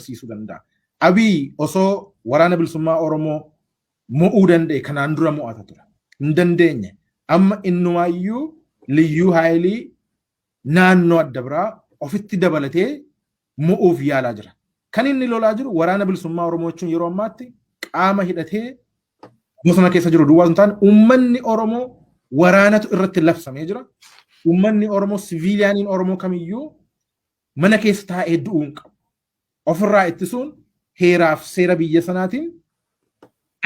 agarsiisuu danda'a. Abiy osoo Waraana Bilisummaa Oromoo mo'uu danda'e kanaan dura mo'ata ture. Hin dandeenye. Amma innumaayyuu liyyuu haayilii naannoo adda biraa ofitti dabalatee mo'uuf yaalaa jira. Kan inni lolaa jiru Waraana Bilisummaa Oromoo jechuun yeroo ammaatti qaama hidhatee bosona keessa jiru duwwaa hin taane, uummanni Oromoo waraanatu irratti labsamee jira. Uummanni Oromoo, siviiliyaaniin Oromoo kamiyyuu mana keessa taa'ee du'uu hin qabu. Ofirraa ittisuun heeraaf seera biyya sanaatiin,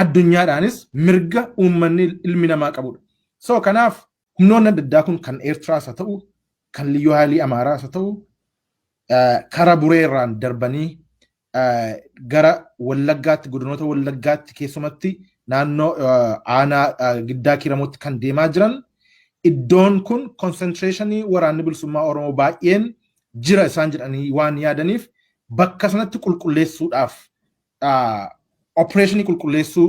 addunyaadhaanis mirga uummanni ilmi namaa qabudha. So kanaaf humnoonni adda addaa kun, kan Eertiraas haa ta'u, kan Liyyuu Haayilii Amaaraas haa ta'u, karaa Bureerraan darbanii gara Wallaggaatti, godinoota Wallaggaatti, keessumatti naannoo aanaa Giddaa Kiiramootti kan deemaa jiran, iddoon kun concentration Waraanni Bilisummaa Oromoo baay'een jira isaan jedhanii waan yaadaniif, bakka sanatti qulqulleessuudhaaf, operation qulqulleessuu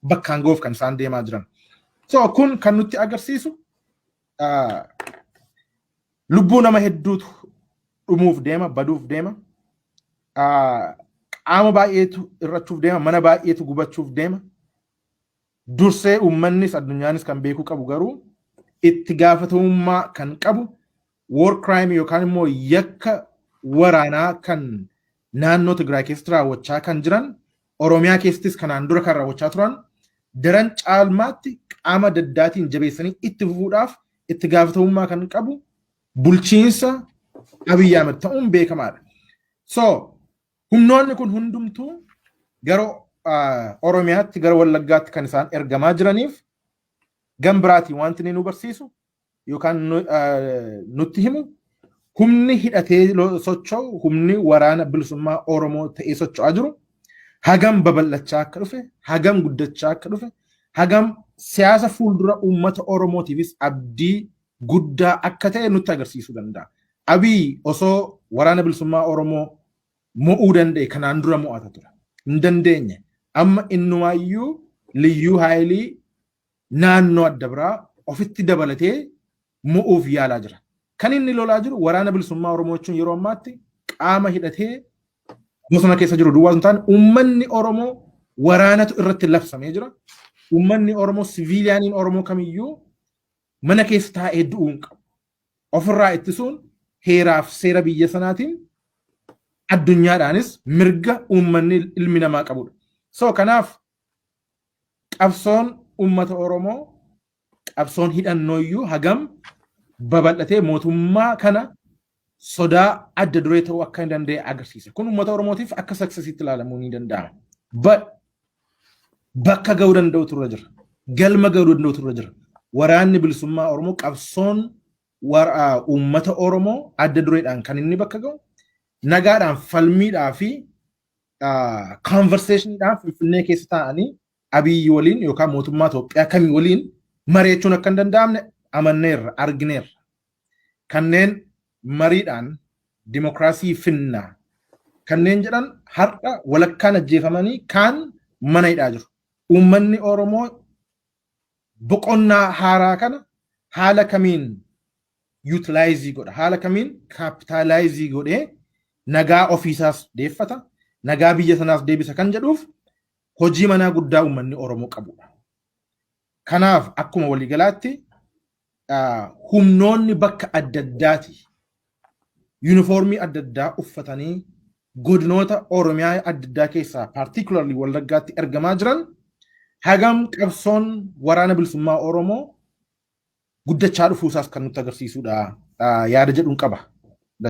bakkaan ga'uuf kan isaan deemaa jiran. So kun kan nutti agarsiisu lubbuu nama hedduutu dhumuuf deema, baduuf deema. Qaama baay'eetu hir'achuuf deema, mana baay'eetu gubachuuf deema. Dursee uummannis addunyaanis kan beekuu qabu garuu, itti gaafatamummaa kan qabu, war crime yookaan immoo yakka waraanaa kan naannoo Tigraay keessatti raawwachaa kan jiran, Oromiyaa keessattis kanaan dura kan raawwachaa turan, daran caalmaatti qaama adda addaatiin jabeessanii itti fufuudhaaf itti gaafatamummaa kan qabu bulchiinsa Abiyyi Ahmed ta'uun beekamaadha. So humnoonni kun hundumtuu gara Oromiyaatti, gara Wallaggaatti kan isaan ergamaa jiraniif, gam biraatiin wanti inni nu barsiisu yookaan nutti himu, humni hidhatee socho'u, humni Waraana Bilisummaa Oromoo ta'ee socho'aa jiru hagam babal'achaa akka dhufe, hagam guddachaa akka dhufe, hagam siyaasa fuuldura uummata Oromootiifis abdii guddaa akka ta'e nutti agarsiisuu danda'a. Abiy osoo Waraana Bilisummaa Oromoo mo'uu danda'e kanaan dura mo'ata ture. Hin dandeenye. Amma innumaayyuu liyyuu haayilii naannoo adda biraa ofitti dabalatee mo'uuf yaalaa jira. Kan inni lolaa jiru Waraana Bilisummaa Oromoo jechuun yeroo ammaatti qaama hidhatee bosona keessa jiru duwwaa hin taane, uummanni Oromoo waraanatu irratti labsamee jira. Uummanni Oromoo, siviiliyaaniin Oromoo kamiyyuu mana keessa taa'ee du'uu hin qabu. Ofirraa ittisuun heeraaf seera biyya sanaatiin, addunyaadhaanis mirga uummanni ilmi namaa qabudha. So kanaaf qabsoon uummata Oromoo, qabsoon hidhannooyyuu hagam babal'atee mootummaa kana sodaa adda duree ta'uu akka hin danda'e agarsiisa. Kun uummata Oromootiif akka successiitti ilaalamuu ni danda'ama. But bakka ga'uu danda'u turre jira. Galma ga'uu danda'u turre jira. Waraanni Bilisummaa Oromoo, qabsoon uummata Oromoo adda dureedhaan kan inni bakka ga'u nagaadhaan, falmiidhaa fi conversationiidhaan Finfinnee keessa taa'anii Abiyyi waliin yookaan mootummaa Itoophiyaa kamii waliin mari'achuun akka hin danda'amne amanneerra, argineerra. Kanneen mariidhaan dimokiraasii finnaa kanneen jedhan har'a walakkaan ajjeefamanii kaan mana hidhaa jiru. Uummanni Oromoo boqonnaa haaraa kana haala kamiin utilize godha, haala kamiin capitalize godhee nagaa ofiisaas deeffata, nagaa biyya sanaas deebisa kan jedhuuf hojii manaa guddaa uummanni Oromoo qabudha. Kanaaf akkuma waliigalaatti humnoonni bakka adda addaati yuunifoormii adda addaa uffatanii godinoota Oromiyaa adda addaa keessaa, particularly Wallaggaatti ergamaa jiran, hagam qabsoon Waraana Bilisummaa Oromoo guddachaa dhufuusaas kan nutti agarsiisudha yaada jedhuun qaba.